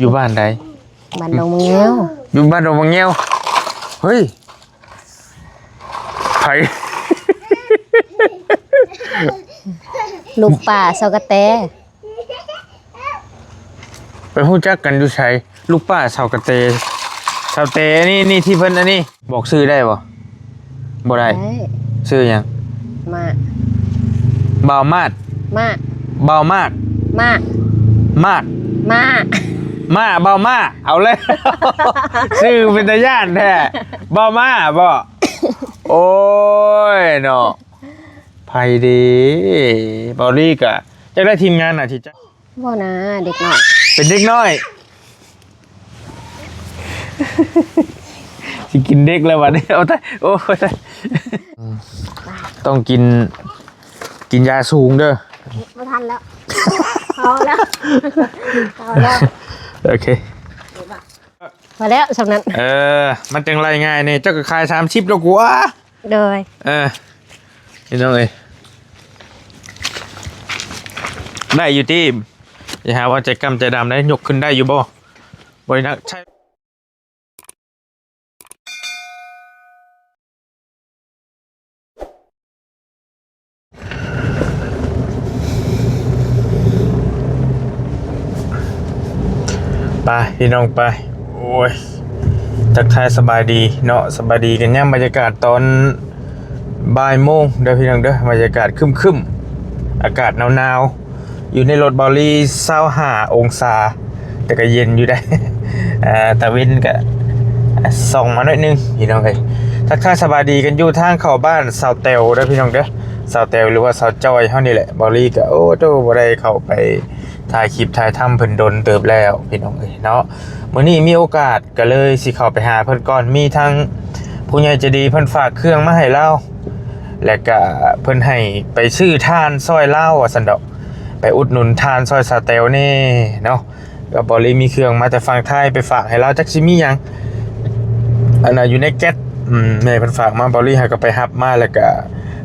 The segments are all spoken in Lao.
ຢູ່ບ້ານໃດ? ບ້ານດອງມະແງວ. ຢູ່ບ້ານດອງມະແງວ. ເຮີ້ຍ ໃຜ? ລູກປ້າຊາວກະແຕ. ໄປຮູ້ຈັກກັນຢູ່ໃສ? ລູກປ້າຊາວກະເຕ ຊາວເຕ ອັນນີ້ ນີ້ທີ່ເພິ່ນ ອັນນີ້ ບອກຊື່ໄດ້ບໍ່? ບໍ່ໄດ້. ໄດ້. ຊື່ຫຍັງ? ມາກ. ບ່າວມາດ. ມາກ. ບ່າວມາກ. ມາກ. ມາກ. ມາກ. ມາ ບ່າວມາ. ເອົາແລ້ວ ຊື່ເປັນຕາຢ້ານແທ້. ບ່າວມາບໍ? ໂອ້ຍເນາະ ໃຜເດ? ເບົາລີກະຈັກໄດ້ທີມງານໜ້າທີ່ຈະ ບໍ່ນາ ເດັກນ້ອຍ ເປັນເດັກນ້ອຍ ຊິກິນເດັກແລ້ວບັດນີ້. ເອົາຕາຍ ໂອ້ຍ ຕ້ອງກິນ ກິນຢາສູງເດີ. ບໍ່ທັນແລ້ວ ພໍແລ້ວ ພໍແລ້ວ. ໂອເຄ ພໍແລ້ວສ່ຳນັ້ນ. ເອີ ມັນຈັ່ງໄລ່ງ່າຍນີ້ ເຈົ້າກໍຂາຍສາມສິບແລ້ວກວ່າ. ໂດຍ ເອີ ພີ່ນ້ອງເອີຍ ໄດ້ຢູ່ຕິ? ຢ່າຫາວ່າໃຈກຳໃຈດຳໄດ໋. ຍົກຂຶ້ນໄດ້ຢູ່ບໍ່? ບໍ່ໄດ້ໜັກໃຊ້. ໄປພີ່ນ້ອງໄປ. ໂອ້ຍ ທັກທາຍສະບາຍດີເນາະ ສະບາຍດີກັນຍາມບັນຍາກາດຕອນບ່າຍໂມງເດີພີ່ນ້ອງເດີ. ບັນຍາກາດຄຶ້ມໆ ອາກາດໜາວໆ ຢູ່ໃນລົດເບົາລີ ຊາວຫ້າອົງສາ ແຕ່ກໍເຢັນຢູ່ເດ້. ເອີ ຕາເວັນກໍສ່ອງມາໜ້ອຍໜຶ່ງພີ່ນ້ອງເອີຍ. ທັກທາຍສະບາຍດີກັນຢູ່ທາງເຂົ້າບ້ານສາວແຕວເດີພີ່ນ້ອງເດີ ສາວແຕວ ຫຼືວ່າສາວຈ້ອຍເຮົານີ້ແຫຼະ. ເບົາລີກໍ ໂອ້ໂຕ ບໍ່ໄດ້ເຂົ້າໄປ ຖ່າຍຄລິບຖ່າຍທຳເພິ່ນດົນເຕີບແລ້ວພີ່ນ້ອງເອີຍເນາະ. ມື້ນີ້ມີໂອກາດກໍເລີຍຊິເຂົ້າໄປຫາເພິ່ນກ່ອນ. ມີທັງຜູ້ໃຫຍ່ໃຈດີເພິ່ນຝາກເຄື່ອງມາໃຫ້ລາວ ແລະກະເພິ່ນໃຫ້ໄປຊື້ຖ່ານຊ່ອຍລາວວ່າຊັ້ນດອກ ໄປອຸດໜູນຖ່ານຊ່ອຍສາວແຕວແດ່ເນາະ. ກໍເບົາລີມີເຄື່ອງມາແຕ່ຝັ່ງໄທໄປຝາກໃຫ້ລາວ ຈັກຊິມີຫຍັງ ອັນນ່າ ຢູ່ໃນແກັດ ອືມ ແມ່ເພິ່ນຝາກມາ ເບົາລີຫາກໍໄປຮັບມາ ແລ້ວກໍ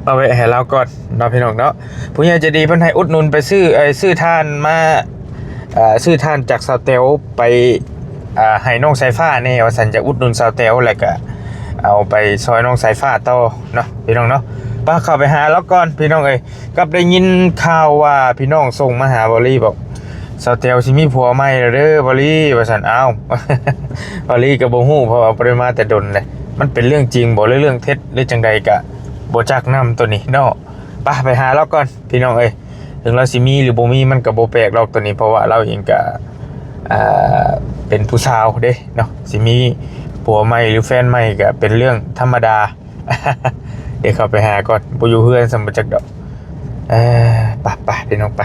ມາແວະໃຫ້ລາວກ່ອນເນາະ ພີ່ນ້ອງເນາະ. ຜູ້ໃຫຍ່ໃຈດີເພິ່ນໃຫ້ອຸດໜູນໄປຊື້ ເອີ ຊື້ຖ່ານມາ ເອີ ຊື້ຖ່ານຈາກສາວແຕວໄປ ອ່າ ໃຫ້ນ້ອງສາຍຟ້າແດ່ວ່າຊັ້ນ. ຈະອຸດໜູນສາວແຕວ ແລ້ວກໍເອົາໄປຊ່ອຍນ້ອງສາຍຟ້າຕໍ່ເນາະ ພີ່ນ້ອງເນາະ. ໄປເຂົ້າໄປຫາລາວກ່ອນ ພີ່ນ້ອງເອີຍ. ກັບໄດ້ຍິນຂ່າວວ່າພີ່ນ້ອງສົ່ງມາຫາເບົາລີ ບອກ ສາວແຕວຊິມີຜົວໃໝ່ແລ້ວເດີເບົາລີ ວ່າຊັ້ນ. ອ້າວ ເບົາລີກໍບໍ່ຮູ້ ເພາະວ່າບໍ່ໄດ້ມາແຕ່ດົນແຫຼະ. ມັນເປັນເລື່ອງຈິງບໍ່ ຫຼືເລື່ອງເທັດ ຫຼືຈັ່ງໃດກໍບໍ່ຈັກນຳໂຕນີ້ເນາະ. ໄປ ໄປຫາລາວກ່ອນ ພີ່ນ້ອງເອີຍ. ເຖິງລາວຊິມີ ຫຼືບໍ່ມີ ມັນກໍບໍ່ແປກດອກໂຕນີ້ ເພາະວ່າລາວເອງກໍ ອ່າ ເປັນຜູ້ສາວເດ້ເນາະ ຊິມີຜົວໃໝ່ ຫຼືແຟນໃໝ່ກໍເປັນເລື່ອງທຳມະດາ. ດຽວເຂົ້າໄປຫາກ່ອນ ບໍ່ຢູ່ເຮືອນຊ້ຳບໍ່ຈັກດອກ. ເອີ ໄປໆ ພີ່ນ້ອງໄປ.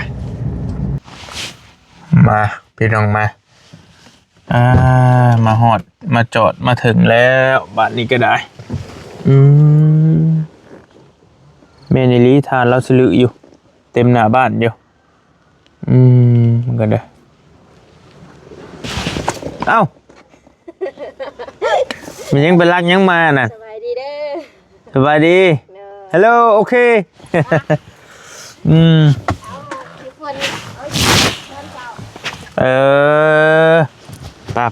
ມາ ພີ່ນ້ອງມາ ອ່າ ມາຮອດມາຈອດມາເຖິງແລ້ວ ບາດນີ້ກໍໄດ້. ອືມ ແມ່ນອີ່ຫຼີ ຖ່ານລາວສະລຶຢູ່ ເຕັມໜ້າບ້ານຢູ່. ອືມ ມັນກໍໄດ້. ເອົ້າ ມັນຍັງໄປລັກຫຍັງມານັ້ນ? ສະບາຍດີເດີ. ສະບາຍດີ. ເດີ. ຮັລໂຫຼ ໂອເຄ. ອືມ ເອີ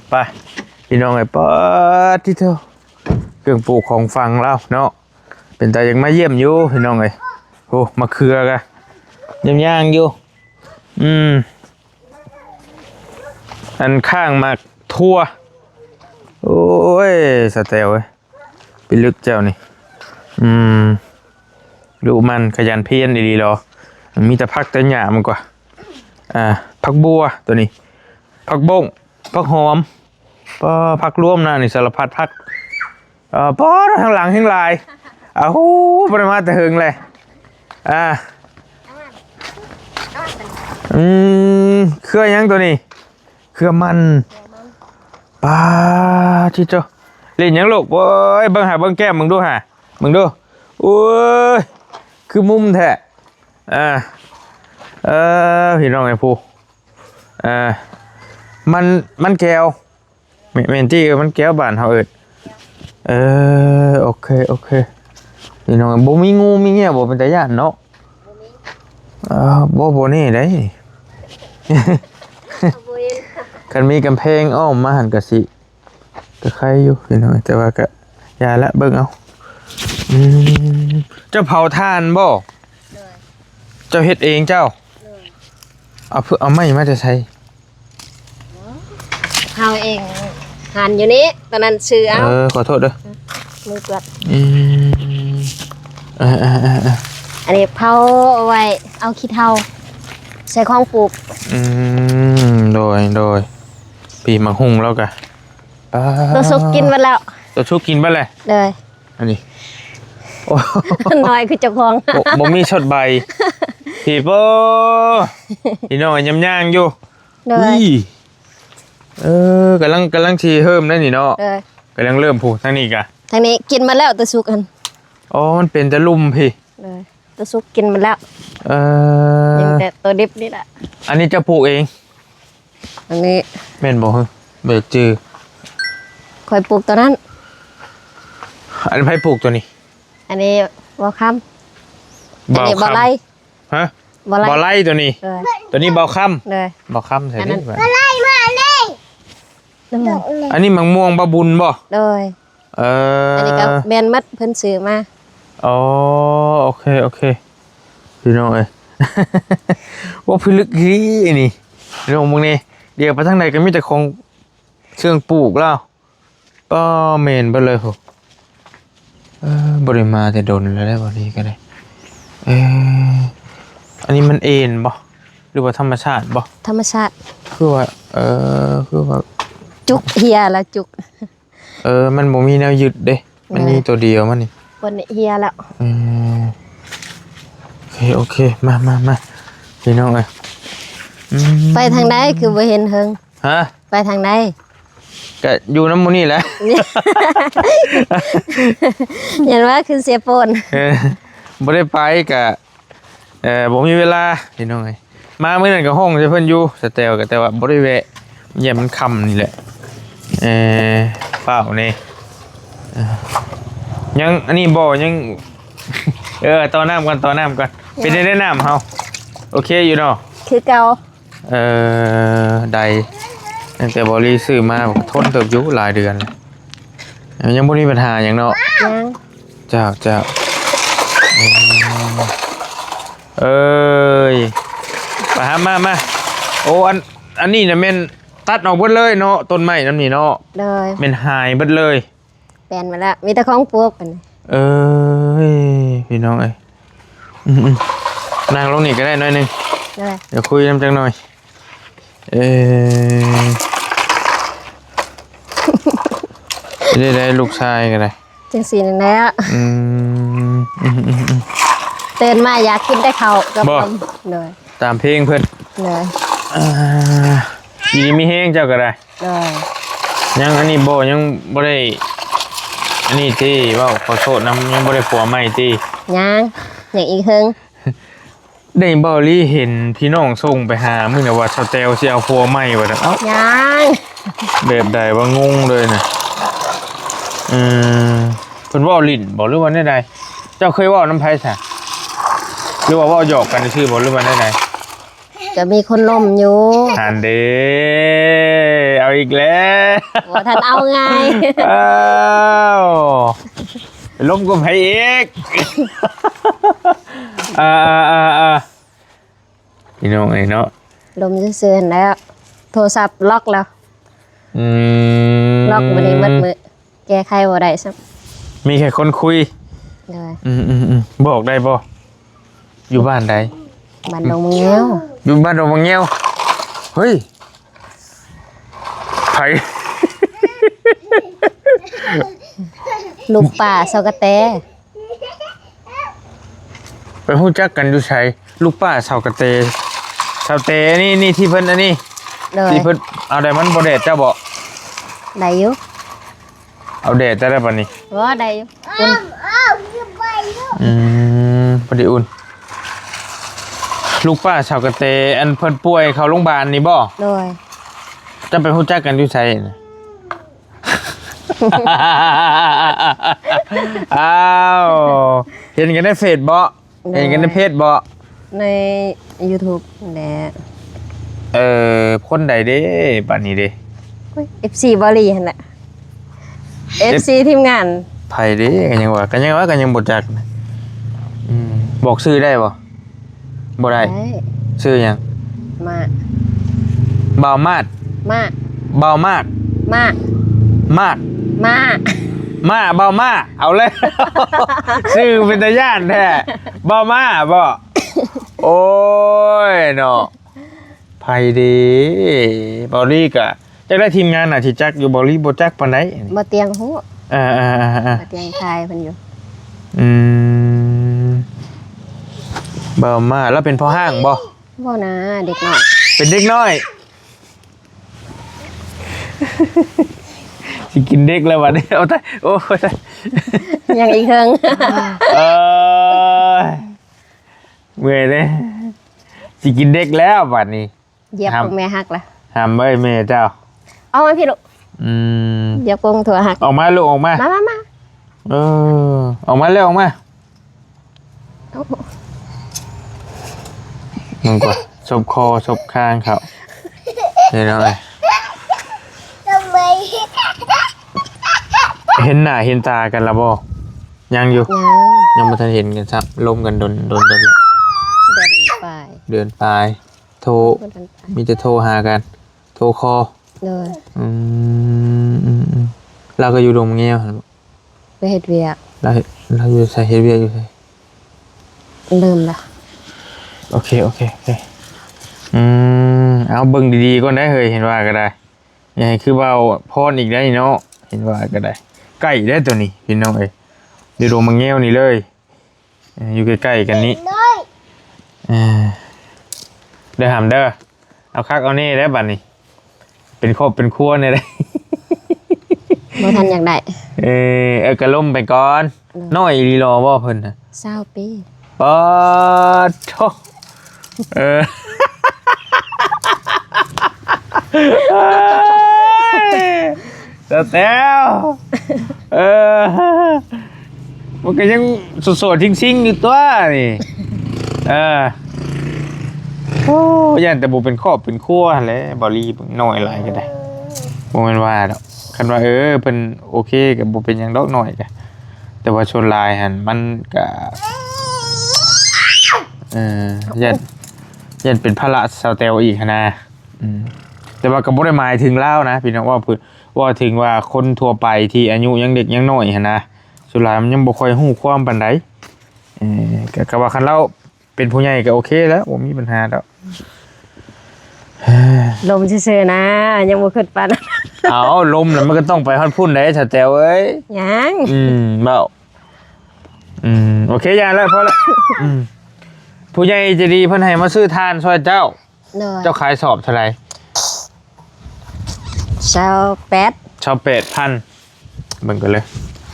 ໄປໆ ພີ່ນ້ອງເອີຍ. ປາດ ຕິໂທ ເຄື່ອງປູກຂອງຝັງລາວເນາະ. ເປັນຕາຢາກມາຢ້ຽມຢູ່ ພີ່ນ້ອງເອີຍ. ໂອ້ ມະເຂືອກະ ຍ່າງໆຢູ່. ອືມ ອັນຂ້າງໝາກຖົ່ວ. ໂອ້ຍ ສາວແຕວເອີຍ ພິລຶກເຈົ້ານີ້. ອືມ ດຸໝັ່ນຂະຫຍັນພຽນອີ່ຫຼີເນາະ. ມີແຕ່ຜັກແຕ່ຫຍ້າມັນກວ່າ. ອ່າ ຜັກບົ່ວໂຕນີ້ ຜັກບົ້ງ ຜັກຫອມ. ປາ ຜັກລວມນະນີ້ ສາລະພັດຜັກ. ເອີ ປາ ທາງຫຼັງແຮງຫຼາຍ. ອ້າວ ບໍ່ໄດ້ມາແຕ່ເຫິງແຫຼະ. ອ່າ ອືມ ເຄືອຫຍັງໂຕນີ້? ເຄືອມັນ. ປາ ທິໂຕ ຫຼິ້ນຫຍັງລູກ? ໂອ້ຍ ເບິ່ງຫາ ເບິ່ງແກ້ມເບິ່ງດູຫາ ເບິ່ງດູ. ໂອ້ຍ ຄືມຸມແທ້. ອ່າ ເອີ ພີ່ນ້ອງເອີຍ ຜູ້ ອ່າ ມັນ ມັນແກ້ວ. ແມ່ນ ແມ່ນຕິ ມັນແກ້ວ ບ້ານເຮົາເອີ້ນ. ເອີ ໂອເຄ ໂອເຄ ພີ່ນ້ອງ. ບໍ່ມີງູມີງຽວບໍ່ ເປັນຕາຢ້ານເນາະ? ບໍ່ມີ. ເອີ ບໍ່ ບໍ່ແນ່ໃດ໋. ເຮົາບໍ່ເຫັນ. ຄັນມີກຳແພງອ້ອມມາຫັ້ນກະຊິ ກະໄຄຢູ່ພີ່ນ້ອງ ແຕ່ວ່າກະຢ່າລະ ເບິ່ງເອົາ. ອືມ ເຈົ້າເຜົາຖ່ານບໍ່? ໂດຍ. ເຈົ້າເຮັດເອງເຈົ້າ? ໂດຍ. ເອົາ ເອົາໄມ້ມາແຕ່ໃສ? ເຮົາເອງ ຖ່ານຢູ່ນີ້ ຕອນນັ້ນຊື້ເອົາ. ເອີ ຂໍໂທດເດີ. ມືກວດ. ອືມ ເອີໆໆໆ ອັນນີ້ເຜົາເອົາໄວ້ເອົາຂີ້ເຖົ່າໃສ່ຂອງປູກ. ອືມ ໂດຍ ໂດຍ. ປີໝາກຫຸ່ງລາວກະ ປາ ຕົວສຸກກິນໝົດແລ້ວ. ຕົວສຸກກິນເບິດແລ້ວ. ໂດຍ. ອັນນີ້ ໂອ້ ນ້ອຍຄືເຈົ້າຂອງ ບໍ່ ບໍ່ມີຊອດໃບ. ພີ່ ໂອ້ ພີ່ນ້ອງຍາມຍ່າງຢູ່. ໂດຍ. ເອີ ກຳລັງ ກຳລັງຊິເລີ່ມໄດ໋ນີ້ເນາະ. ໂດຍ. ກຳລັງເລີ່ມ ຜູ້ ທາງນີ້ກະ ທາງນີ້ກິນໝົດແລ້ວ ຕົວສຸກຫັ້ນ. ອໍ ມັນເປັນແຕ່ລຸ່ມພີ້. ໂດຍ. ຕົວສຸກກິນໝົດແລ້ວ. ເອີ ຍັງແຕ່ຕົວດິບນີ້ແຫຼະ. ອັນນີ້ເຈົ້າປູກເອງ? ອັນນີ້ ແມ່ນບໍ່? ບໍ່ຈັກຈື່. ຂ້ອຍປູກຕົວນັ້ນ. ອັນໃຜປູກຕົວນີ້? ອັນນີ້ບ່າວຄຳ. ອັນນີ້ບ່າວຄຳ ບ່າວໄລ. ຮະ? ບ່າວໄລ. ບ່າວໄລຕົວນີ້. ໂດຍ. ຕົວນີ້ບ່າວຄຳ. ໂດຍ. ບ່າວຄຳໃສ່ ອັນນັ້ນ ນີ້ ບ່າວໄລມາເລີຍ. ອັນນີ້ໝາກມ່ວງບ່າວບຸນບໍ່? ໂດຍ. ເອີ ອັນນີ້ກໍແມ່ນໝົດ ເພິ່ນຊື້ມາ. ອໍ ໂອເຄ ໂອເຄ ພີ່ນ້ອງເອີຍ ວ່າພິລຶກອີ່ຫຼີນີ້ ພີ່ນ້ອງເບິ່ງນີ້ ດຽວໄປທາງໃດກໍມີແຕ່ຂອງເຄື່ອງປູກລາວ. ປ້າ ແມ່ນເບິດເລີຍພຸ້ນ. ເອີ ບໍ່ໄດ້ມາແຕ່ດົນແລ້ວເດ້ ບ່ອນນີ້ກໍໄດ້. ເອີ ອັນນີ້ມັນເອັນບໍ່ ຫຼືວ່າທຳມະຊາດບໍ່? ທຳມະຊາດ. ຄືວ່າ ເອີ ຄືວ່າ ຈຸກ ເຮຍລະຈຸກ. ເອີ ມັນບໍ່ມີແນວຍຶດເດ້ ມັນມີ ແມ່ນ ຕົວດຽວມັນນີ້ ເພິ່ນເຮຍແລ້ວ. ເອີ ໂອເຄ ໂອເຄ ມາ ມາ ມາ ພີ່ນ້ອງເອີຍ. ອືມ ໄປທາງໃດຄືບໍ່ເຫັນເຫິງ? ຮະ? ໄປທາງໃດ? ກະຢູ່ນຳໝູ່ນີ້ແຫຼະ ຢ້ານວ່າຄືເສຍໂປນ. ເອີ ບໍ່ໄດ້ໄປກະ ເອີ ບໍ່ມີເວລາພີ່ນ້ອງເອີຍ. ມາມື້ນັ້ນກໍຮ້ອງໃສ່ເພິ່ນຢູ່ ສະແຕວກໍ ແຕ່ວ່າບໍ່ໄດ້ແວະ ຢ້ານມັນຄ່ຳນີ້ແຫຼະ. ເອີ ຟ້າວແດ່. ເອີ ຍັງອັນນີ້ບໍ່? ຍັງ ເອີ ຕໍ່ນ້ຳກ່ອນ ຕໍ່ນ້ຳກ່ອນ. ເປັນໄດ້ນ້ຳເຮົາ ໂອເຄຢູ່ເນາະ? ຄືເກົ່າ. ເອີ ໄດ້ ຕັ້ງແຕ່ບໍລີຊື້ມາກໍທົນເຕີບຢູ່ ຫຼາຍເດືອນແລ້ວ ຍັງບໍ່ມີບັນຫາຫຍັງເນາະ? ຍັງ. ເຈົ້າ ເຈົ້າ. ເອີຍ ມາຫາ ມາ ມາ. ໂອ້ ອັນ ອັນນີ້ນະແມ່ນຕັດອອກເບິດເລີຍເນາະ ຕົ້ນໄມ້ນຳນີ້ເນາະ? ໂດຍ. ແມ່ນຫາຍເບິດເລີຍ. ແປນມາແລ້ວ ມີແຕ່ຂອງປູກອັນນີ້. ເອີຍ ພີ່ນ້ອງເອີຍ. ອືມໆ ນັ່ງລົງນີ້ກໍໄດ້ໜ້ອຍໜຶ່ງ. ໂດຍ. ດຽວຄຸຍນຳຈັກໜ່ອຍ. ເອີ ເປັນໄດ້ ລູກຊາຍກໍໄດ້ ຈັ່ງຊີ້ນັ້ນແຫຼະ. ອືມ ອືມໆໆ ຕື່ນມາຢາກກິນແຕ່ເຂົ້າກັບ ບໍ່ ນມ. ໂດຍ. ຕາມເພງເພິ່ນ. ໂດຍ. ອ່າ ຢູ່ດີມີແຮງເຈົ້າກໍໄດ້. ໂດຍ. ຍັງອັນນີ້ບໍ່ ຍັງບໍ່ໄດ້ອັນນີ້ຕິ ເວົ້າຂໍໂທດນຳ ຍັງບໍ່ໄດ້ຜົວໃໝ່ຕິ? ຍັງ ຍັງອີກເຫິງ. ໄດ້ເວົ້າລີເຫັນພີ່ນ້ອງສົ່ງໄປຫາມື້ນະວ່າ ສາວແຕວຊິເອົາຜົວໃໝ່ວ່າຊັ້ນ. ເອົ້າ ຍັງ ແບບໃດວະ ງົງເລີຍນະ. ເອີ ເພິ່ນເວົ້າຫຼິ້ນບໍ່ ຫຼືວ່າແນວໃດ? ເຈົ້າເຄີຍເວົ້ານຳໃຜຊະ ຫຼືວ່າເວົ້າຫຍອກກັນຊື່ບໍ່ ຫຼືວ່າແນວໃດ? ກໍມີຄົນລົມຢູ່. ຫັ້ນເດ້ ເອົາອີກແລ້ວ ບໍ່ທັນເອົາງ່າຍ. ອ້າວ ລົມກັບໃຜອີກ? ອ່າໆໆໆ ພີ່ນ້ອງເອີຍເນາະ ລົມຊື່ໆຫັ້ນແຫຼະ. ໂທລະສັບລັອກແລ້ວ. ອືມ ລັອກມື້ນີ້ໝົດມື້. ແກ້ໄຂບໍ່ໄດ້ຊ້ຳ. ມີແຕ່ຄົນຄຸຍ. ໂດຍ. ອືມໆໆ ບອກໄດ້ບໍ່? ຢູ່ບ້ານໃດ? ບ້ານດອງມະແງວ. ຢູ່ບ້ານດອງມະແງວ. ເຮີ້ຍ ໃຜ? ລູກປ້າຊາວກະແຕ. ໄປຮູ້ຈັກກັນຢູ່ໃສ? ລູກປ້າຊາວກະເຕ ຊາວເຕ ອັນນີ້ ນີ້ທີ່ເພິ່ນ ອັນນີ້. ໂດຍ. ທີ່ເພິ່ນ ເອົາໄດ້ ມັນບໍ່ແດດເຈົ້າບໍ່? ໄດ້ຢູ່. ເອົາແດດເຈົ້າໄດ້ປານນີ້. ບໍ່ ໄດ້ຢູ່ ອຸ່ນ. ອືມ ພໍດີອຸ່ນ. ລູກປ້າຊາວກະເຕ ອັນເພິ່ນປ່ວຍເຂົ້າໂຮງບານນີ້ບໍ່? ໂດຍ. ເຈົ້າໄປຮູ້ຈັກກັນຢູ່ໃສນະ? ອ້າວ ເຫັນກັນໃນເຟສບໍ່? ໂດຍ. ເຫັນກັນໃນເຟສບໍ່? ໃນຢູທູບແຫຼະ. ເອີ ຄົນໃດເດ້ ບາດນີ້ເດ້? ໂອ້ຍ ເອັຟຊີ ເບົາຫຼີຫັ້ນແຫຼະ ເອັຟຊີ ທີມງານ. ໃຜເດ້? ກໍຍັງວ່າ ກໍຍັງວ່າ ກໍຍັງບໍ່ຈັກ. ອືມ ບອກຊື່ໄດ້ບໍ່? ບໍ່ໄດ້. ໄດ້. ຊື່ຫຍັງ? ມາ ບ່າວມາດ. ມາ ບ່າວມາດ. ມາ ມາດ. ມາ ມາ ບ່າວມາ. ເອົາແລ້ວ ຊື່ເປັນຕາຢ້ານແທ້. ບ່າວມາບໍ? ໂອ້ຍເນາະ ໃຜເດ້? ເບົາຫຼີກະ ຈັກໄດ້ ທີມງານໜ້າຊິຈັກຢູ່. ເບົາຫຼີບໍ່ຈັກປານໃດ. ບໍ່ຕຽງຮູ້. ເອີໆໆໆ ບໍ່ຕຽງທາຍເພິ່ນຢູ່. ອືມ ບ່າວມາດ ລາວເປັນພໍ່ຮ້າງບໍ່? ບໍ່ນາ ເດັກນ້ອຍ. ເປັນເດັກນ້ອຍ ຊິກິນເດັກແລ້ວບັດນີ້. ເອົາຕາຍ ໂອ້ຍ ຍັງອີກເຄິ່ງ. ເອີຍ ເມື່ອຍເດ້ ຊິກິນເດັກແລ້ວບັດນີ້. ຢຽບ ຫາມ ຂອງແມ່ຫັກລະ ຫາມເອີຍແມ່ເຈົ້າ. ອອກມາພີ້ລູກ. ອືມ ຢຽບຂອງທົ່ວຫັກ. ອອກມາລູກ ອອກມາ. ມາ ມາ ມາ. ເອີ ອອກມາເລັວ ອອກມາ. ໂອ້ໂຫ ມັນກວ່າ ສົບຄໍສົບຄາງເຂົາ ເຫັນເອົາເອີຍ. ເຫັນໜ້າເຫັນຕາກັນລະບໍ່? ຍັງຢູ່. ຍັງ ຍັງບໍ່ທັນເຫັນກັນຊ້ຳ. ລົມກັນດົນ ດົນ ດົນ ເດືອນປາຍ ເດືອນປາຍ. ໂທ ບໍ່ທັນໄປ ມີແຕ່ໂທຫາກັນ ໂທຄໍ. ໂດຍ. ອືມ ອືມໆ ລາວກໍຢູ່ດົງມະແງວຫັ້ນບໍ? ໄປເຮັດວຽກ. ລາວ ລາວຢູ່ໃສ? ເຮັດວຽກຢູ່ໃສ? ລືມລະ. ໂອເຄ ໂອເຄ ໂອເຄ. ອືມ ເອົາ ເບິ່ງດີໆກ່ອນໄດ໋ເຮີ້ຍ ເຫັນວ່າກໍໄດ້. ຢ່າໃຫ້ຄືບ່າວພອນອີກໄດ໋ເນາະ ເຫັນວ່າກໍໄດ້. ໃກ້ເດ້ໂຕນີ້ ພີ່ນ້ອງເອີຍ ຢູ່ດົງມະແງວນີ້ເລີຍ. ເອີ ຢູ່ໃກ້ໆກັນນີ້. ເອີ ເດີຫຳເດີ ເອົາຄັກເອົາແນ່ແລ້ວບັດນີ້ ເປັນຄອບເປັນຄົວແນ່ເດ້. ບໍ່ທັນຢາກໄດ້. ເອີ ເອີ ກະລົມໄປກ່ອນ. ໂດຍ. ນ້ອຍອີ່ຫຼີ ຫຼໍ່ບໍ່ເພິ່ນນະ? ຊາວປີ. ປາດໂທ້. ເອີ ສາວແຕ້ວ ເອີ ມັນກໍຍັງໂສດໆຊິງໆຢູ່ຕົວະນີ້. ເອີ ໂອ້ ຢ້ານແຕ່ບໍ່ເປັນຄອບເປັນຄົວຫັ້ນແຫຼະ ເບົາຫຼີ ນ້ອຍຫຼາຍກໍໄດ້. ບໍ່ແມ່ນວ່າດອກ ຄັນວ່າ ເອີ ເພິ່ນໂອເຄກໍບໍ່ເປັນຫຍັງດອກ ນ້ອຍກໍ ແຕ່ວ່າສ່ວນຫຼາຍຫັ້ນມັນກະ ເອີ ຢ້ານ ຢ້ານເປັນພາລະສາວແຕ້ວອີກຫັ້ນນະ. ອືມ ແຕ່ວ່າກໍບໍ່ໄດ້ໝາຍເຖິງລາວນະພີ່ນ້ອງ ເວົ້າເພື່ອ ເວົ້າເຖິງວ່າຄົນທົ່ວໄປທີ່ອາຍຸຍັງເດັກຍັງນ້ອຍຫັ້ນນະ ສ່ວນຫຼາຍມັນຍັງບໍ່ຄ່ອຍຮູ້ຄວາມປານໃດ. ເອີ ກໍ ກໍວ່າຄັນລາວ ເປັນຜູ້ໃຫຍ່ກໍໂອເຄແລ້ວ ບໍ່ມີບັນຫາດອກ. ລົມຊື່ໆນະ ຍັງບໍ່ຄິດປານນັ້ນ. ເອົາ ລົມແລ້ວມັນກໍຕ້ອງໄປຮອດພຸ້ນໄດ໋ ສາວແຕ້ວເອີຍ. ຍັງ ອືມ ເວົ້າ ອືມ ໂອເຄ ຢ່າແລ້ວ ພໍແລ້ວ. ອືມ ຜູ້ໃຫຍ່ໃຈດີເພິ່ນໃຫ້ມາຊື້ຖ່ານຊ່ອຍເຈົ້າ. ໂດຍ. ເຈົ້າຂາຍສອບເທົ່າໃດ? ຊາວແປດ ຊາວແປດພັນ. ເບິ່ງກັນເລີຍ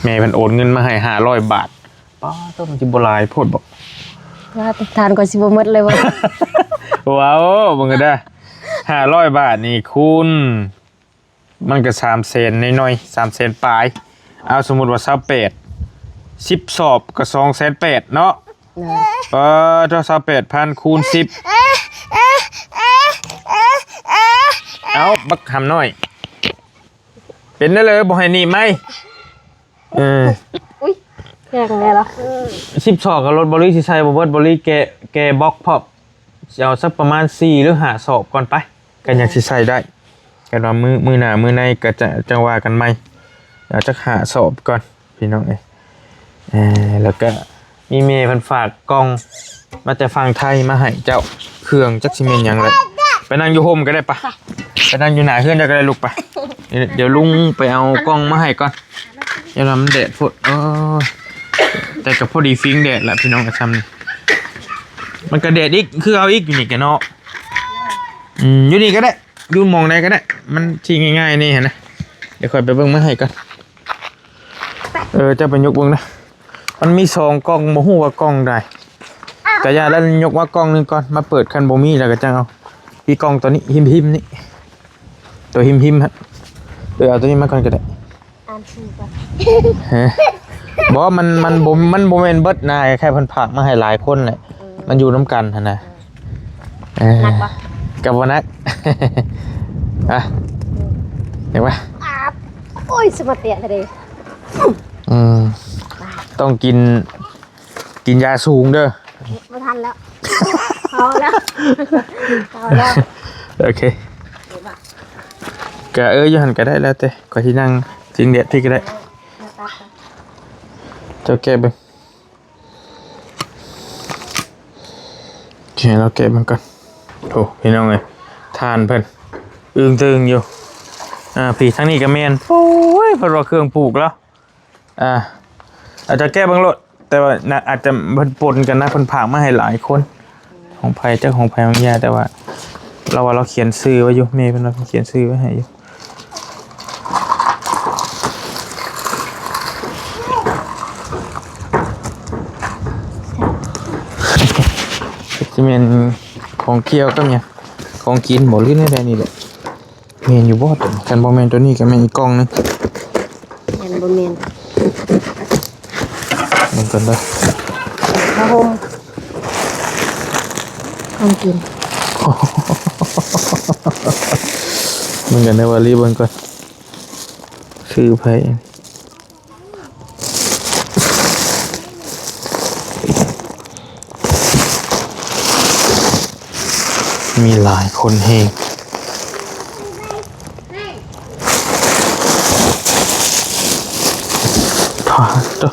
ແມ່ເພິ່ນໂອນເງິນມາໃຫ້ຫ້າຮ້ອຍບາດ. ປ້າດໂທ້ ມັນຊິບໍ່ຫຼາຍໂພດບໍ? ວ່າແຕ່ທານກໍຊິບໍ່ໝົດເລີຍວ່າ. ວ້າວ ເບິ່ງກັນເດີ ຫ້າຮ້ອຍບາດນີ້ຄູນ ມັນກໍສາມແສນໜ້ອຍໆ ສາມແສນປາຍ. ເອົາ ສົມມຸດວ່າຊາວແປດ ສິບສອບກໍສອງແສນແປດເນາະ. ໂດຍ. ປາດໂທ້ ຊາວແປດພັນຄູນສິບ. ເອົາ ບັກຫຳນ້ອຍ ເປັນແນວໃດ ບໍ່ໃຫ້ໜີບໄໝ? ເອີ ອຸ້ຍ ແຂງແດ່ລະ. ສິບສອບກັບລົດ ເບົາຫຼີຊິໃສ່ບໍ່ເບິດ ເບົາຫຼີແກະ ແກະບັອກພ້ອມ. ຊິເອົາສັກປະມານສີ່ຫຼືຫ້າສອບກ່ອນໄປ ກໍຍັງຊິໃສ່ໄດ້. ກັນວ່າມື້ ມື້ໜ້າມື້ໃນກໍຈະ ຈັ່ງວ່າກັນໃໝ່. ເອົາຈັກຫ້າສອບກ່ອນພີ່ນ້ອງເອີຍ. ເອີ ແລ້ວກໍມີແມ່ເພິ່ນຝາກກ່ອງມາແຕ່ຝັ່ງໄທມາໃຫ້ເຈົ້າ ເຄື່ອງຈັກຊິແມ່ນຫຍັງແຫຼະ. ໄປນັ່ງຢູ່ຮົ່ມກໍໄດ້ປະ ໄປນັ່ງຢູ່ໜ້າເຮືອນເຈົ້າກໍໄດ້ລູກປະ. ດຽວ ດຽວລຸງໄປເອົາກ່ອງມາໃຫ້ກ່ອນ. ຢ່າວ່າມັນແດດໂພດ. ໂອ້ຍ ແຕ່ກໍພໍດີຟິງແດດລະພີ່ນ້ອງ ກໍຊ່ຳນີ້. ມັນກໍແດດອີກ ຄືເອົາອີກຢູ່ນີ້ກະເນາະ. ອືມ ຢູ່ນີ້ກໍໄດ້ ຢູ່ໝ່ອງໃດກໍໄດ້ ມັນຊິງ່າຍໆນີ້ຫັ້ນນະ. ດຽວຂ້ອຍໄປເບິ່ງມາໃຫ້ກ່ອນ. ເອີ ເຈົ້າໄປຍົກເບິ່ງນະ. ມັນມີສອງກ່ອງ ບໍ່ຮູ້ວ່າກ່ອງໃດ. ກະຢ່າ ແລ້ວຍົກມາກ່ອງໜຶ່ງກ່ອນ ມາເປີດ ຄັນບໍ່ມີແລ້ວກໍຈັ່ງເອົາ. ອີກກ່ອງຕົວນີ້ ຫິມໆນີ້ ຕົວຫິມໆຫັ້ນ. ເອີ ເອົາຕົວນີ້ມາກ່ອນກໍໄດ້. ອ່ານຊື່ກ່ອນ. ຮະ? ບໍ່ ມັນ ມັນບໍ່ ມັນບໍ່ແມ່ນເບິດນາ ແຄ່ເພິ່ນຝາກມາໃຫ້ຫຼາຍຄົນແຫຼະ. ເອີ ມັນຢູ່ນຳກັນຫັ້ນນະ. ເອີ ເອີ ໜັກບໍ່? ກໍບໍ່ໜັກ ອະ ເຫັນປະ? ອາບ ໂອ້ຍ ສະມາເຕະເລີຍ ອືມ ຕ້ອງກິນ ກິນຢາສູງເດີ. ບໍ່ທັນແລ້ວ ພໍແລ້ວ ພໍແລ້ວ ໂອເຄ ກະເອີ ຢູ່ຫັ້ນກະໄດ້ ແລ້ວແຕ່ ຂ້ອຍຊິນັ່ງພິງແດດພີ້ກະໄດ້. ເຈົ້າແກະເບິ່ງ ໃຫ້ລາວແກະເບິ່ງກ່ອນ. ໂອ້ ພີ່ນ້ອງເອີຍ ຖ່ານເພິ່ນ ອຶ່ງຕຶ່ງຢູ່. ອ່າ ພີ້ທາງນີ້ກະແມ່ນ ໂອ້ຍ ເພິ່ນວ່າເຄື່ອງປູກລາວ. ອ່າ ອາດຈະແກະເບິ່ງໂລດ ແຕ່ວ່າໜ້າ ອາດຈະເພິ່ນປົນກັນນະ ເພິ່ນຝາກມາໃຫ້ຫຼາຍຄົນ ຂອງໃຜຈັກ ຂອງໃຜຂອງຍ່າ ແຕ່ວ່າລາວວ່າລາວຂຽນຊື່ໄວ້ຢູ່ ແມ່ເພິ່ນວ່າເພິ່ນຂຽນຊື່ໄວ້ໃຫ້ຢູ່. ຊິແມ່ນຂອງກ່ຽວກັບຫຍັງ ຂອງກິນບໍ່ ຫຼືແນວໃດນີ້ແຫຼະ. ແມ່ນຢູ່ບໍ່ຕົວນີ້? ຄັນບໍ່ແມ່ນຕົວນີ້ກໍແມ່ນອີກກ່ອງໜຶ່ງ. ແມ່ນບໍ່ແມ່ນ? ເບິ່ງກ່ອນເດີ. ຜ້າຫົ່ມ ຂອງກິນ. ເບິ່ງກັນເດີ ວ່າລີເບິ່ງກ່ອນ ຊື່ໃຜ? ມີຫຼາຍຄົນແຮງ ປາດໂທ້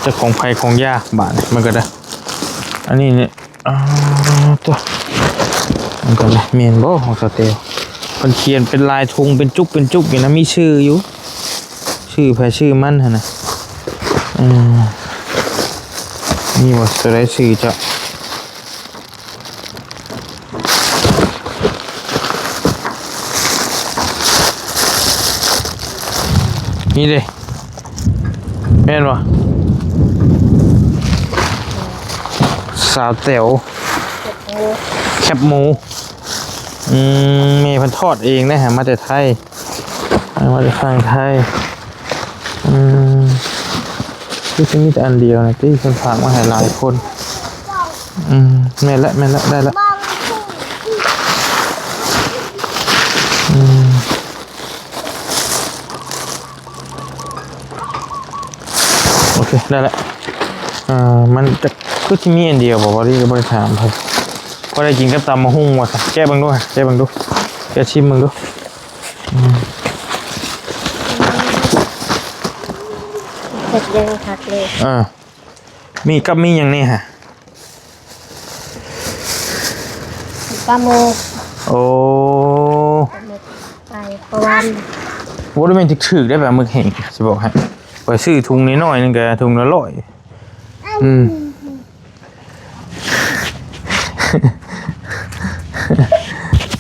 ຈັກຂອງໃຜຂອງຢາ ບາດນີ້ມັນກໍໄດ້ ອັນນີ້ນີ້ ອ່າ ໂທ້ ມັນກໍແມ່ນບໍ່ຂອງສາວແຕວ? ເພິ່ນຂຽນເປັນລາຍທຸງ ເປັນຈຸກເປັນຈຸກຢູ່ນະ ມີຊື່ຢູ່ ຊື່ໃຜຊື່ມັນຫັ້ນນະ. ເອີ ມີບໍ່ ໂຕໃດຊື່ເຈົ້າ? ນີ້ເດ້ ແມ່ນບໍ່? ສາວແຕວ ແຄບໝູ ອືມ ແມ່ເພິ່ນທອດເອງເດ້ ຫາມາແຕ່ໄທ ເອົາມາແຕ່ຝັ່ງໄທ. ອືມ ຄືຊິມີແຕ່ອັນດຽວນະຕິ ເພິ່ນຝາກມາໃຫ້ຫຼາຍຄົນ. ອືມ ແມ່ນແຫຼະ ແມ່ນແຫຼະ ໄດ້ລະ. ອືມ ໂອເຄ ໄດ້ລະ. ເອີ ມັນຈະ ຄືຊິມີອັນດຽວບໍ່? ພໍດີກໍບໍ່ໄດ້ຖາມເພິ່ນ. ພໍໄດ້ກິນກັບຕຳບັກຫຸ່ງວ່າຊັ້ນ. ແກະເບິ່ງດູ ແກະເບິ່ງດູ ແກະຊິມເບິ່ງດູ. ອືມ ເຮັດຢ່າງຄັກເລີຍ. ເອີ ມີກັບມີຫຍັງແດ່ຫະ? ປາໝຶກ. ໂອ້ ປາໝຶກ ໄປປາວານ. ບໍ່ໄດ້ແມ່ນຖືກໆ ໄດ້ປາໝຶກແຫ້ງ ຊິບອກໃຫ້. ຂ້ອຍຊື້ຖົງນ້ອຍໆ ໜຶ່ງກະຖົງລະຮ້ອຍ. ອືມ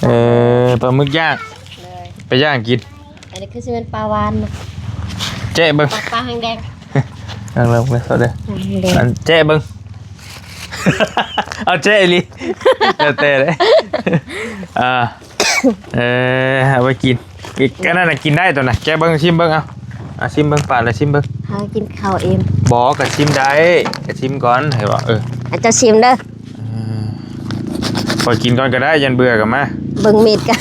ເອີ ປາໝຶກຍ່າງ ໄປຍ່າງກິນ. ອັນນີ້ຄືຊິແມ່ນປາວານນະ ແຈະເບິ່ງ ປາ ປາຫາງແດງ. ເອົາເບິ່ງເດີ ຫາງແດງ ອັນແຈະເບິ່ງ ເອົາແຈະອີ່ຫຼີ ແລ້ວແຕ່ເດ້. ອ່າ ເອີ ເອົາໄວ້ກິນ ອັນນັ້ນນະກິນໄດ້ຕົວນະ ແກະເບິ່ງ ຊິມເບິ່ງ ເອົາ ອ່າ ຊິມເບິ່ງ ປາດແລ້ວຊິມເບິ່ງ. ຫາກິນເຂົ້າເອງ ບໍ່ ກະຊິມໄດ້ ກະຊິມກ່ອນ ໃຫ້ວ່າ ເອີ ອາ ເຈົ້າຊິມເດີ. ອືມ ຂ້ອຍກິນກ່ອນກໍໄດ້ ຢ້ານເບື່ອກໍມາ ເບິ່ງເມັດກະ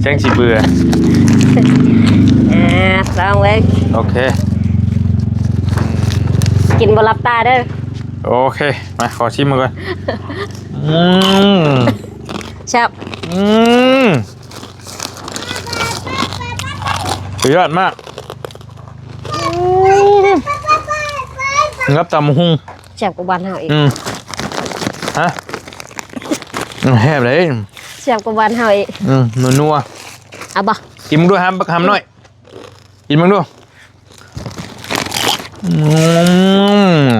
ຈັ່ງຊິເບື່ອ. ອ່າ ລອງເບິ່ງ ໂອເຄ ກິນບໍ່ຫຼັບຕາເດີ. ໂອເຄ ມາ ຂໍຊິມເບິ່ງກ່ອນ. ອືມ ແຊບ ອືມ ສຸດຍອດມາກ ອືມ ກັບຕຳບັກຫຸ່ງ. ແຊບກວ່າບ້ານເຮົາອີກ. ອືມ ຮະ ອືມ ແຊບເດ້ ແຊບກວ່າບ້ານເຮົາອີກ. ອືມ ນົວໆ ເອົາບໍ່? ກິນເບິ່ງດູ ຫຳ ບັກຫຳນ້ອຍ ກິນເບິ່ງດູ. ອືມ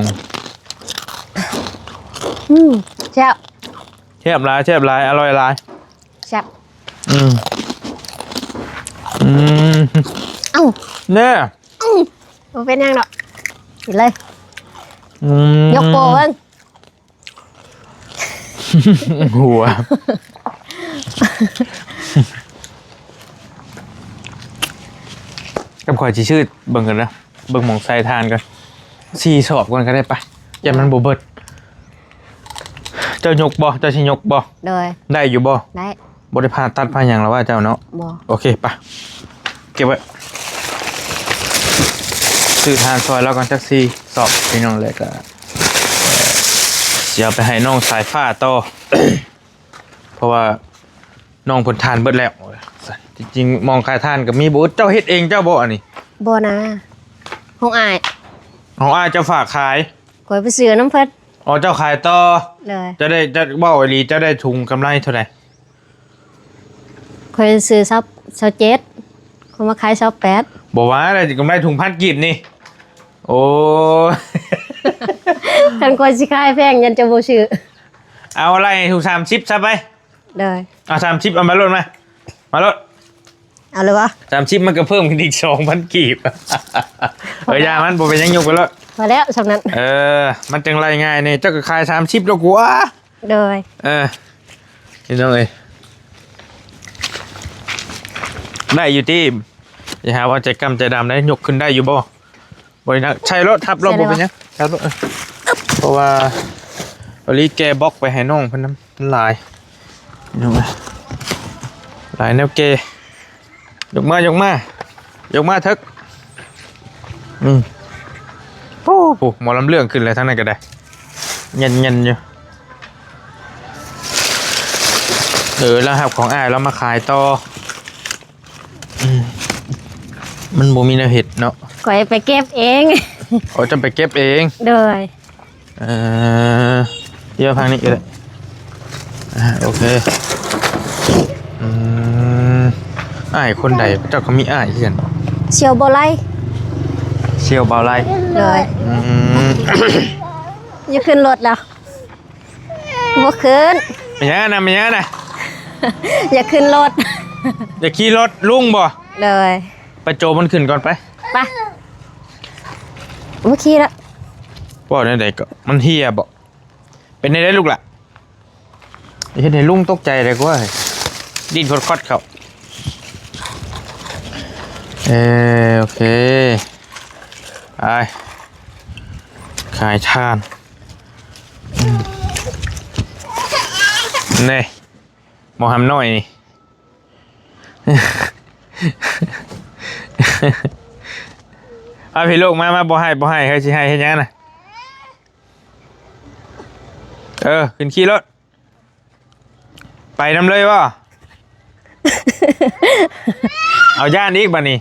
ອືມ ແຊບ ແຊບຫຼາຍ ແຊບຫຼາຍ ອະລ່ອຍຫຼາຍ ແຊບ. ອືມ ອືມ ເອົ້າ ແນ່ ເອົ້າ ບໍ່ເປັນຫຍັງດອກ ກິນເລີຍ. ອືມ ຍົກໂປ້ເບິ່ງ ຫົວ ກັບຂ້ອຍຊິຊື້ເບິ່ງກ່ອນເດີ ເບິ່ງໝ່ອງໃສ່ຖ່ານກ່ອນ ສີ່ສອບກ່ອນກໍໄດ້ປະ ຢ້ານມັນບໍ່ເບິດ. ເຈົ້າຍົກບໍ່? ເຈົ້າຊິຍົກບໍ່? ໂດຍ ໄດ້ຢູ່ບໍ່? ໄດ້. ບໍ່ໄດ້ຜ່າຕັດຜ່າຫຍັງແລ້ວວ່າເຈົ້າເນາະ? ບໍ່. ໂອເຄ ໄປ ເກັບໄວ້. ຊື້ຖ່ານຊ່ອຍລາວກ່ອນຈັກສີ່ສອບ ພີ່ນ້ອງ ແລ້ວກໍ ເອີ່ ຊິເອົາໄປໃຫ້ນ້ອງສາຍຟ້າຕໍ່ ເພາະວ່ານ້ອງເພິ່ນຖ່ານເບິດແລ້ວ. ທີ່ຈິງໝ່ອງຂາຍຖ່ານກໍມີບໍ່? ເຈົ້າເຮັດເອງເຈົ້າບໍ່ອັນນີ້? ບໍ່ນາ ຂອງອ້າຍ. ຂອງອ້າຍເຈົ້າຝາກຂາຍ? ຂ້ອຍໄປຊື້ນຳເພິ່ນ. ອໍ ເຈົ້າຂາຍຕໍ່? ໂດຍ. ເຈົ້າໄດ້ ເຈົ້າເວົ້າອີ່ຫຼີ ເຈົ້າໄດ້ຖົງກຳໄລເທົ່າໃດ? ຂ້ອຍຊື້ຊາວ ຊາວເຈັດ ຂ້ອຍມາຂາຍຊາວແປດ. ບໍ່ວ່າໄດ້ກຳໄລຖົງພັນກີບນີ້. ໂອ້ຍ ຄັນຂ້ອຍຊິຂາຍແພງ ຢ້ານເຈົ້າບໍ່ຊື້. ເອົາໄລ່ໃຫ້ຖືກສາມສິບຊະໄປ. ໂດຍ. ເອົາສາມສິບ ເອົາມາໂລດ ມາ ມາໂລດ. ເອົາເລີຍວະ? ສາມສິບ ມັນກໍເພີ່ມຂຶ້ນອີກສອງພັນກີບ. ເອີ ຢ່າມັນ ບໍ່ເປັນຫຍັງ ຍົກໄປໂລດ. ພໍແລ້ວສ່ຳນັ້ນ. ເອີ ມັນຈັ່ງໄລ່ງ່າຍນີ້ ເຈົ້າກໍຂາຍສາມສິບໂລດກວ່າ. ໂດຍ. ເອີ ພີ່ນ້ອງເອີຍ ໄດ້ຢູ່ຕິ? ຢ່າຫາວ່າໃຈກຳໃຈດຳໄດ໋. ຍົກຂຶ້ນໄດ້ຢູ່ບໍ່? ບໍ່ໄດ້ໜັກ ໃສ່ໂລດ ທັບໂລດ ໃສ່ໄດ້ ບໍ່ເປັນຫຍັງ ທັບໂລດ. ເອີ ເພາະວ່າ ເອົາລີແກະບັອກໄປໃຫ້ນ້ອງເພິ່ນນຳ ມັນຫຼາຍ ພີ່ນ້ອງເອີຍ ຫຼາຍແນວແກະ. ຍົກມາ ຍົກມາ ຍົກມາເຖິກ. ອືມ ໂອ້ ຜູ້ໝໍລຳເລື່ອງຂຶ້ນແລ້ວ ທາງນັ້ນກໍໄດ້ ເຢັນໆຢູ່. ເອີ ລາວຮັບຂອງອ້າຍລາວມາຂາຍຕໍ່. ອືມ ມັນບໍ່ມີແນວເຮັດເນາະ. ຂ້ອຍໄປເກັບເອງ. ອໍ ເຈົ້າໄປເກັບເອງ? ໂດຍ. ເອີ ເອີ ເອົາທາງນີ້ກໍໄດ້. ອ່າ ໂອເຄ. ອືມ ອ້າຍຄົນໃດ? ເຈົ້າກໍມີອ້າຍຄືກັນ. ສ່ຽວບໍ່ໄລ. ສ່ຽວບໍ່ໄລ. ໂດຍ. ອືມ ຢ່າຂຶ້ນລົດແລ້ວ. ບໍ່ຂຶ້ນ. ແມ່ນຫຍັງນະ? ແມ່ນຫຍັງນະ? ຢ່າຂຶ້ນລົດ. ຢ່າຂີ່ລົດລຸງບໍ່? ໂດຍ. ໄປໂຈມັນຂຶ້ນກ່ອນໄປ. ໄປ. ບໍ່ຂີ່ລະ. ເວົ້າແນວໃດກໍ ມັນເຮຍບໍ່? ເປັນແນວໃດລູກຫຼ້າ? ເຮັດໃຫ້ລຸງຕົກໃຈເດ້ກວ່າ ດິ້ນຄອດໆເຂົ້າ. ເອີ ໂອເຄ ໄປ ຂາຍຖ່ານ. ອືມ ນີ້ ໝໍຫຳນ້ອຍນີ້. ເອົາພີ່ລູກມາ ມາ ບໍ່ໃຫ້ ບໍ່ໃຫ້ ເຮີຍ ຊິໃຫ້ເຮັດຫຍັງນະ? ເອີ ຂຶ້ນຂີ່ລົດ. ໄປນຳເລີຍບໍ່? ເອົາ ຢ້ານອີກບາດນີ້.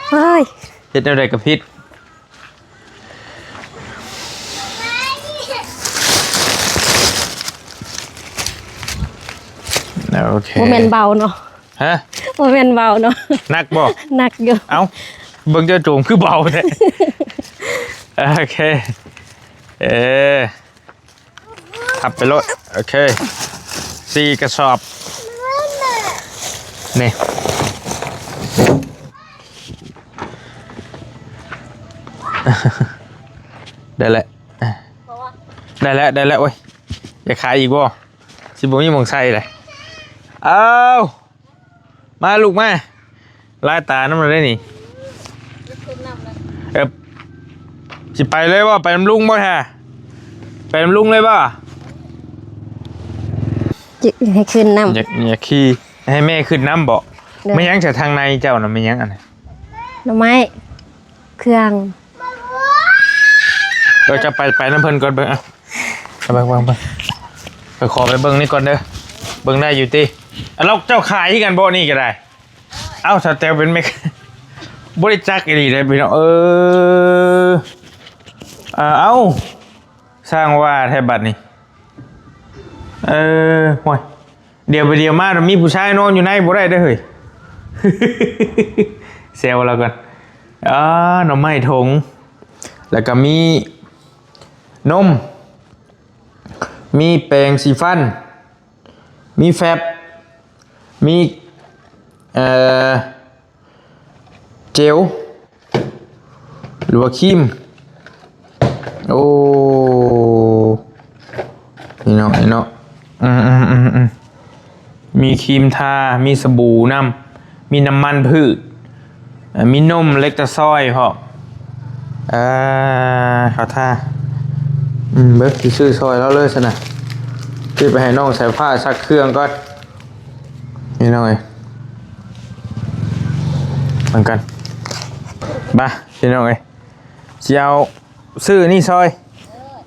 ເຮີ້ຍ ເຮັດແນວໃດກໍຜິດ. ໂອເຄ ບໍ່ແມ່ນເບົາເນາະ. ຮະ? ບໍ່ແມ່ນເບົາເນາະ. ໜັກບໍ່? ໜັກຢູ່. ເອົ້າ ເບິ່ງເຈົ້າໂຈມຄືເບົາແທ້. ໂອເຄ ເອີ ທັບໄປໂລດ. ໂອເຄ ສີ່ກະສອບນີ້. ໄດ້ແລ້ວ ໄດ້ແລ້ວ ໄດ້ແລ້ວ. ໂອ້ຍ ຢາກຂາຍອີກບໍ່? ຊິບໍ່ມີໝ່ອງໃສ່ເລີຍ. ເອົ້າ ມາລູກມາ ລາຍຕານຳເລີຍນີ້. ເອີ ຊິໄປເລີຍບໍ່? ໄປນຳລຸງບໍ່ທ່າ? ໄປນຳລຸງເລີຍບໍ່? ຢາກໃຫ້ຂຶ້ນນຳ. ຢາກ ຢາກຂີ່ ໃຫ້ແມ່ຂຶ້ນນຳບໍ່? ໂດຍ. ແມ່ນຫຍັງຈາກທາງໃນເຈົ້ານະ? ແມ່ນຫຍັງອັນນັ້ນ? ໜໍ່ໄມ້ ເຄື່ອງ. ເອີ ຈະໄປ ໄປນຳເພິ່ນກ່ອນເບິ່ງ. ອ່ະ ເບິ່ງ ເບິ່ງ ເບິ່ງ ຂ້ອຍຂໍໄປເບິ່ງນີ້ກ່ອນເດີ. ເບິ່ງໄດ້ຢູ່ຕິ? ອ່ະ ແລ້ວເຈົ້າຂາຍຄືກັນບໍ່ນີ້ກໍໄດ້? ເອົ້າ ສາວແຕວເປັນແມ່ຄ້າ ບໍ່ໄດ້ຈັກອີ່ຫຼີເດ້ພີ່ນ້ອງ. ເອີ ອ່າ ເອົ້າ ຊ່າງວ່າແທ້ບັດນີ້. ເອີ ໂອ້ຍ ດຽວໄປດຽວມາ ມີຜູ້ຊາຍນອນຢູ່ໃນບໍ່ໄດ້ເດີເຮີ້ຍ. ແຊວລາວກ່ອນ. ອ່າ ໜໍ່ໄມ້ຖົງ ແລ້ວກໍມີນົມ ມີແປງສີຟັນ ມີແຟັບ ມີ ເອີ ເຈວ ຫຼືວ່າຄຣີມ. ໂອ້ ນີ້ເນາະ ນີ້ເນາະ. ອືມໆໆໆ ມີຄຣີມທາ ມີສະບູນຳ ມີນ້ຳມັນພືດ ເອີ ມີນົມ ເລັກຕາຊອຍພ້ອມ. ເອີ ເຂົາທ່າ ອືມ ເບິ່ງ ຊິຊື້ຊ່ອຍລາວເລີຍຊັ້ນນະ. ຊິໄປໃຫ້ນ້ອງສາຍຟ້າຊັກເຄື່ອງກ່ອນ ພີ່ນ້ອງເອີຍ. ເບິ່ງກັນ ມາ ພີ່ນ້ອງເອີຍ ຊິເອົາ ຊື້ນີ້ຊ່ອຍ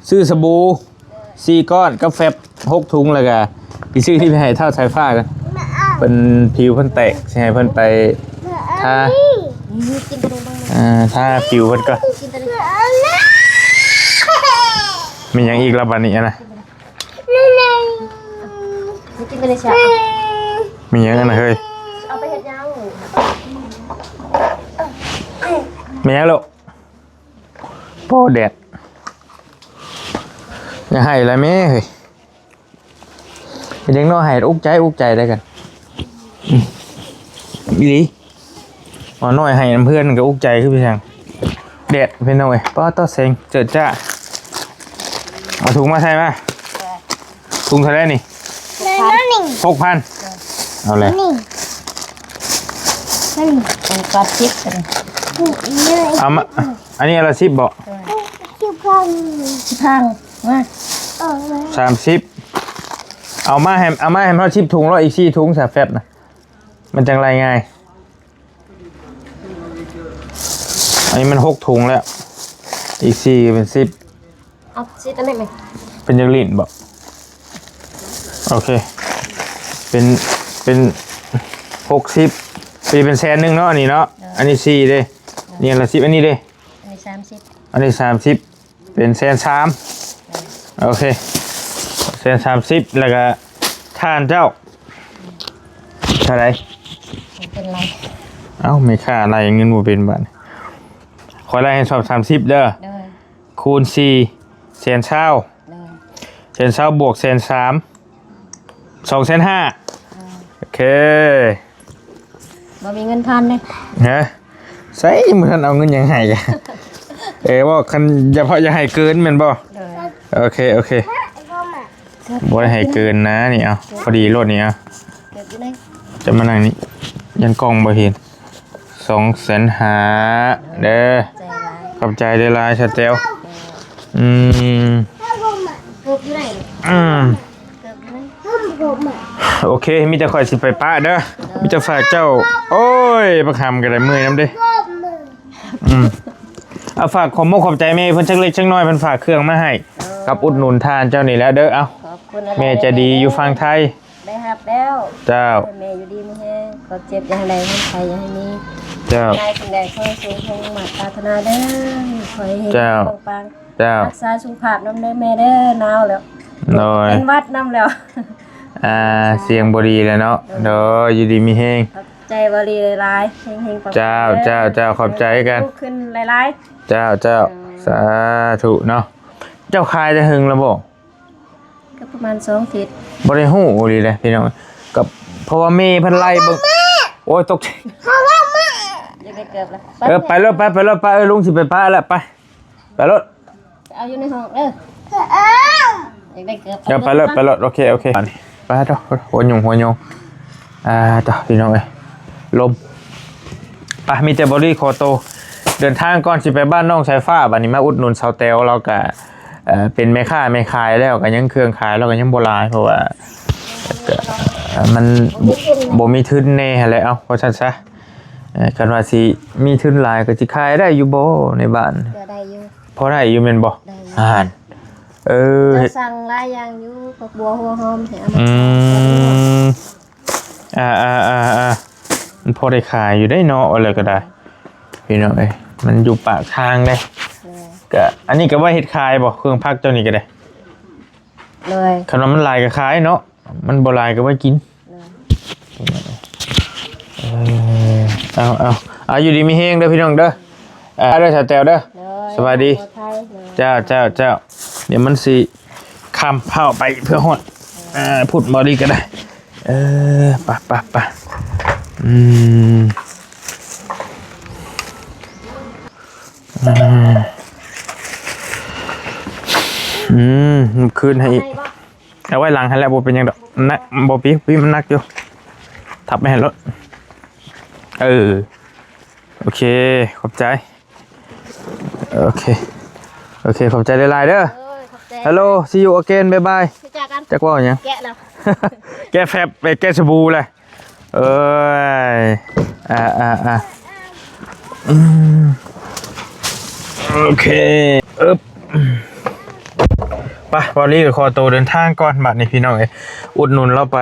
ຊື້ສະບູສີ່ກ້ອນກັບແຟັບຫົກຖົງ ແລ້ວກະຊິຊື້ທີ່ໄປໃຫ້ທ້າວສາຍຟ້າກ່ອນ. ເພິ່ນຜິວເພິ່ນແຕກ ຊິໃຫ້ເພິ່ນໄປທາ ອ່າ ທາຜິວເພິ່ນກ່ອນ. ມີຫຍັງອີກລະບາດນີ້ນະ? ມີຫຍັງອັນນະເຮີ້ຍ? ເອົາໄປເຮັດຫຍັງ? ມີຫຍັງລູກ? ໂອ້ ແດດ ຢ່າໄຫ້ລະແມ່ເຮີ້ຍ. ເດັກນ້ອຍໄຫ້ອຸກໃຈ ອຸກໃຈໄດ້ກັນ ອືມ ອີ່ຫຼີ. ໝໍນ້ອຍໄຫ້ນຳເພື່ອນກໍອຸກໃຈຄືເປັນຫຍັງ. ແດດ ພີ່ນ້ອງເອີຍ ປ້າ ຕໍ່ແສງເຈີດຈ້າ. ເອົາຖົງມາໃສ່ມາ. ຖົງເທົ່າໃດນີ້? ຫົກພັນ. ເອົາແຫຼະ ນີ້ ອັນນີ້ແປດສິບ ເອົາມາ ອັນນີ້ອັນລະສິບບໍ? ສິບພັນ ສິບພັນ ມາ ເອົາມາ ສາມສິບ. ເອົາມາໃຫ້ ເອົາມາໃຫ້ມັນຮອດສິບຖົງ ແລ້ວອີກສີ່ຖົງສາແຟັບນະ ມັນຈັ່ງໄລ່ງ່າຍ. ອັນນີ້ມັນຫົກຖົງແລ້ວ ອີກສີ່ເປັນສິບ. ເອົາຊິອັນນີ້ໄໝ? ເປັນຫຍັງຫຼິ້ນບໍ? ໂອເຄ ເປັນ ເປັນຫົກສິບ ເປັນ ເປັນແສນໜຶ່ງເນາະ ອັນນີ້ເນາະ. ເອີ ອັນນີ້ສີ່ເດ້ ນີ້ອັນລະສິບ ອັນນີ້ເດ້ ອັນນີ້ສາມສິບ ອັນນີ້ສາມສິບ ເປັນແສນສາມ. ໂອເຄ ແສນສາມສິບ ແລ້ວກະທ່ານເຈົ້າເທົ່າໃດ? ບໍ່ເປັນໄລ. ເອົ້າ ແມ່ຄ້າໄລ່ເງິນບໍ່ເປັນບາດນີ້. ຂ້ອຍໄລ່ໃຫ້ຊອບສາມສິບເດີ ໂດຍ ຄູນສີ່ ແສນຊາວ ໂດຍ ແສນຊາວບວກແສນສາມ ສອງແສນຫ້າ. ໂອເຄ ບໍ່ມີເງິນພັນເດ້. ຮະ? ໃສ ຍັງບໍ່ທັນເອົາເງິນຫຍັງໃຫ້ກະ ເອີ ເວົ້າຄັນ ຢ່າເພາະ ຢ່າໃຫ້ເກີນແມ່ນບໍ່? ໂດຍ ໂອເຄ ໂອເຄ ບໍ່ໄດ້ໃຫ້ເກີນນະ ນີ້ເອົາ ພໍດີໂລດນີ້ເອົາ. ເກີບຢູ່ໃນ ຈະມານັ່ງນີ້ ຢ້ານກ້ອງບໍ່ເຫັນ. ສອງແສນຫ້າເດີ ໃຈຫຼາຍ ຂອບໃຈຫຼາຍໆ ສາວແຕວ. ເອີ ອືມ ເກີບຢູ່ໃນ ອືມ ເກີບຢູ່ໃນ ໂອເຄ ມີແຕ່ຂ້ອຍຊິໄປປະເດີ ມີແຕ່ຝາກເຈົ້າ. ໂອ້ຍ ບັກຫຳກໍໄດ້ ເມື່ອຍນຳເດ້. ອືມ ເອົາ ຝາກຂອບມຸກຂອບໃຈແມ່ເພິ່ນຈັກເລັກຈັກນ້ອຍ ເພິ່ນຝາກເຄື່ອງມາໃຫ້ ເອີ ກັບອຸດໜູນທ່ານເຈົ້ານີ້ແຫຼະເດີ. ເອົ້າ ຂອບຄຸນ ແມ່ໃຈດີຢູ່ຝັ່ງໄທ ໄດ້ຮັບແລ້ວ. ເຈົ້າ ໃຫ້ແມ່ຢູ່ດີມີແຮງ ຄວາມເຈັບຢ່າໃຫ້ໄດ້ ຄວາມໄຂ້ຢ່າໃຫ້ມີ. ເຈົ້າ ໄດ້ສິ່ງໃດຂໍໃຫ້ສົມຫວັງມາດປາດຖະໜາເດີ ຂໍໃຫ້ເຮັງ ເຈົ້າ ປັງໆ. ເຈົ້າ ຮັກສາສຸຂະພາບນຳເດີແມ່ເດີ ໜາວແລ້ວ ໂດຍ ເປັນຫວັດນຳແລ້ວ. ອ່າ ສຽງບໍ່ດີແລ້ວເນາະ. ໂດຍ ຢູ່ດີມີແຮງ ຂອບໃຈບໍ່ດີຫຼາຍໆ ເຮັງໆ ປັງໆ ເຈົ້າ ເດີ ເຈົ້າ ເຈົ້າ ຂອບໃຈກັນ ລຸກຂຶ້ນຫຼາຍໆ. ເຈົ້າ ເຈົ້າ ເອີ ສາທຸເນາະ. ເຈົ້າຂາຍໄດ້ເຖິງແລ້ວບໍ່? ກໍປະມານສອງອາທິດ ບໍ່ໄດ້ຮູ້ອີ່ຫຼີເດ້ພີ່ນ້ອງ. ກໍເພາະວ່າແມ່ເພິ່ນໄລ່ເບິ່ງ ໂອ້ຍ ຕົກໃຈ. ຢາກໄດ້ເກີບລະ ເອີ ໄປໂລດ ໄປ ໄປໂລດ ໄປ ເອີ ລຸງຊິໄປປະລະ ໄປ ໄປໂລດ ເອົາຢູ່ໃນຫ້ອງເດີ. ຢາກໄດ້ເກີບ ເອີ ໄປໂລດ ໄປໂລດ ໂອເຄ ໂອເຄ ໄປເຖາະ ຫົວຫຍຸງ ຫົວຫຍຸງ. ອ່າ ເຈົ້າ ພີ່ນ້ອງເອີຍ ລົມ. ໄປ ມີແຕ່ບໍລິຂໍໂຕເດີນທາງກ່ອນ ຊິໄປບ້ານນ້ອງສາຍຟ້າ. ບາດນີ້ມາອຸດໜູນສາວແຕວ ລາວກະ ເອີ ເປັນແມ່ຄ້າແມ່ຂາຍແລ້ວ ກະຍັງເຄື່ອງຂາຍລາວກະຍັງບໍ່ຫຼາຍ ເພາະວ່າ ກະ ມັນ ບໍ່ມີທຶນແດ່ຫັ້ນແຫຼະ. ເອົ້າ ວ່າຊັ້ນຊະ ເອີ ຄັນວ່າຊິມີທຶນຫຼາຍ ກະຊິຂາຍໄດ້ຢູ່ບໍ່ໃນບ້ານ? ກໍໄດ້ຢູ່ ພໍໄດ້ຢູ່ແມ່ນບໍ່? ໄດ້ຢູ່ ອ່ານ ເອີ ເຈົ້າສັ່ງຫຼາຍຢ່າງຢູ່ ຜັກບົວ ຫົວຫອມ ໃຫ້ເອົາມາ ອືມ ອ່າໆໆໆ ມັນພໍໄດ້ຂາຍຢູ່ເດ້ເນາະ ວ່າແລ້ວກໍໄດ້ ພີ່ນ້ອງເອີຍ. ມັນຢູ່ປາກທາງເດ້ ເອີ ກະ ອັນນີ້ກໍໄວ້ເຮັດຂາຍບໍ່ ເຄື່ອງຜັກເຈົ້ານີ້ກໍໄດ້? ໂດຍ ຄັນວ່າມັນຫຼາຍກໍຂາຍເນາະ ມັນບໍ່ຫຼາຍກໍໄວ້ກິນ. ໂດຍ ເອີ ເອົາໆ ເອົາ ຢູ່ດີມີແຮງເດີພີ່ນ້ອງເດີ. ເອີ ເດີສາວແຕວເດີ ໂດຍ ສະບາຍດີ ປອດໄພ ໂດຍ ເຈົ້າ ເຈົ້າ ເຈົ້າ. ດຽວມັນຊິຄ່ຳ ພາອອກໄປເພື່ອຮອດ ເອີ ພຸ້ນບໍ່ດີກໍໄດ້. ເອີ ໄປ ໄປ ໄປ ອືມ ອືມ ອືມ ຄືນໃຫ້ອີກ ເອົາໄວ້ຫຼັງຫັ້ນແຫຼະ ບໍ່ເປັນຫຍັງດອກ ໜັກ ບໍ່ປິວ ປິວ ມັນໜັກຢູ່ ທັບໄວ້ໃຫ້ໂລດ. ເອີ ໂອເຄ ຂອບໃຈ. ໂອເຄ ໂອເຄ ຂອບໃຈຫຼາຍໆເດີ. ໂອ້ຍ ຂອບໃຈ. Hello, see you again, bye bye. ຈາກ ຈັກເວົ້າຫຍັງ ແກະແລ້ວ ແກະແຟບ ໄປແກະສະບູແຫຼະ ເອີຍ ອ່າ ອ່າ ອ່າ ອືມ ໂອເຄ ເອີບ ໄປ ເວົ້າລີກໍຂໍໂຕເດີນທາງກ່ອນ ບັດນີ້ພີ່ນ້ອງເອີຍ ອຸດໜູນລາວໄປ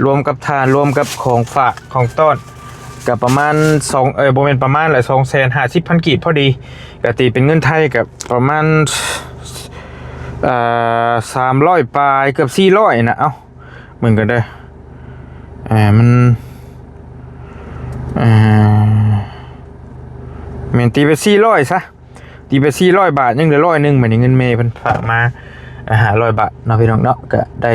ລວມກັບທານ ລວມກັບຂອງຝາກຂອງຕ້ອນ ກໍປະມານສອງ ເອີຍ ບໍ່ແມ່ນປະມານແຫຼະ ສອງແສນຫ້າສິບພັນກີບພໍດີ ກໍຕີເປັນເງິນໄທກໍປະມານ ເອີ ສາມຮ້ອຍປາຍ ເກືອບສີ່ຮ້ອຍນະ ເອົ້າ ເບິ່ງກັນເດີ ເອີ ມັນ ເອີ ແມ່ນຕີໄປສີ່ຮ້ອຍຊະ ຕີໄປສີ່ຮ້ອຍບາດ ຍັງເຫຼືອຮ້ອຍໜຶ່ງ ບັດນີ້ເງິນແມ່ເພິ່ນຝາກມາ ຫ້າຮ້ອຍບາດເນາະ ພີ່ນ້ອງເນາະ ກະໄດ້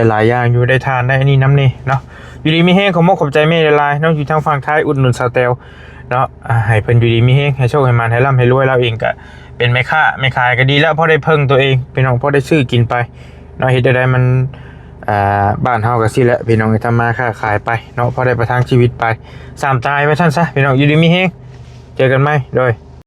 ຫຼາຍໆຢ່າງຢູ່ ໄດ້ທານ ໄດ້ອັນນີ້ນຳນີ້ເນາະ ຢູ່ດີມີແຮງ ຂໍຂອບໃຈແມ່ຫຼາຍໆເນາະ ຢູ່ທາງຝັ່ງໄທ ອຸດໜູນສາວແຕວເນາະ ອ່າ ໃຫ້ເພິ່ນຢູ່ດີມີແຮງ ໃຫ້ໂຊກໃຫ້ໝານ ໃຫ້ລ່ຳໃຫ້ລວຍ ລາວເອງກະເປັນແມ່ຄ້າ ແມ່ຂາຍກະດີແລ້ວ ພໍໄດ້ເພິ່ງຕົວເອງ ພີ່ນ້ອງ ພໍໄດ້ຊື້ກິນໄປເນາະ ເຮັດແນວໃດມັນ ອ່າ ບ້ານເຮົາກໍຊີ້ແຫຼະ ພີ່ນ້ອງ ທຳມາຄ້າຂາຍໄປເນາະ ພໍໄດ້ປະທັງຊີວິດໄປ ສ່ຳຕາຍວ່າຊັ້ນຊະ ພີ່ນ້ອງ ຢູ່ດີມີແຮງ ເຈີກັນໃໝ່ ໂດຍ